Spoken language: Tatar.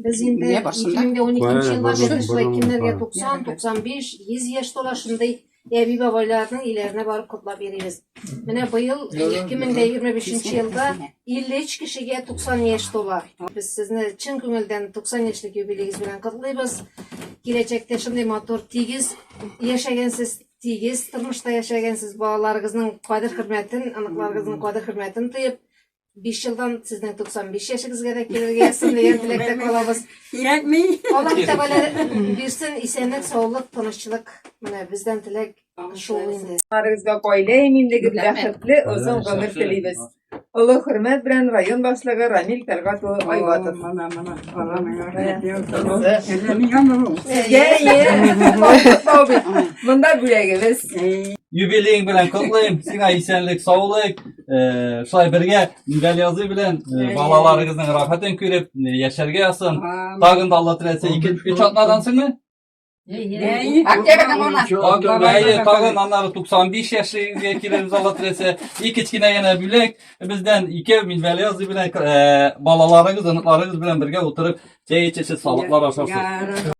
Без инде Менә барсын да. 2012 елдан бирле шулай кемнәргә Барам. 90, 95, 100 яшь тула шундый әби-бабайларның өйләренә барып котлап йөрибез. Менә быел 2025 елда 53 кешегә 90 яшь тула. Без сезне чын күңелдән 90 яшьлек юбилеегез белән котлыйбыз. Киләчәктә шундый матур, тигез яшәгәнсез, тигез тормышта яшәгәнсез, балаларыгызның кадер-хөрмәтен, оныкларыгызның кадер-хөрмәтен тоеп, 5 елдан сезнең 95 яшегезгә дә килергә язсын дигән теләктә калабыз. Кирәкми. Аллаһ Тәгалә бирсен исәнлек, саулык, тынычлык. Менә бездән теләк шул инде. Барыгызга гаилә иминлеге, бәхетле озын гомер телибез. Олы хөрмәт белән район башлыгы Рамил Тәлгать улы Айбатов. Мана, мана, ала миңа рәхмәт. Әллә миңамы бу? Сезгә, әйе. Монда бүләгебез. Юбилеең белән котлыйм. Сиңа исәнлек, саулык. Э, шулай бергә Мингали абзый белән э, балаларыгызның рәхәтен күреп э, яшәргә язсын. Тагын да Алла теләсә, ике өч атнадан соңмы? Октябрьнең уны. Әйе, тагын аннары 95 яшегезгә килербез Алла теләсә. И кечкенә генә бүләк бездән ике Мингали абзый белән балаларыгыз, оныкларыгыз белән бергә утырып чәй эчеп, салатлар ашарсыз.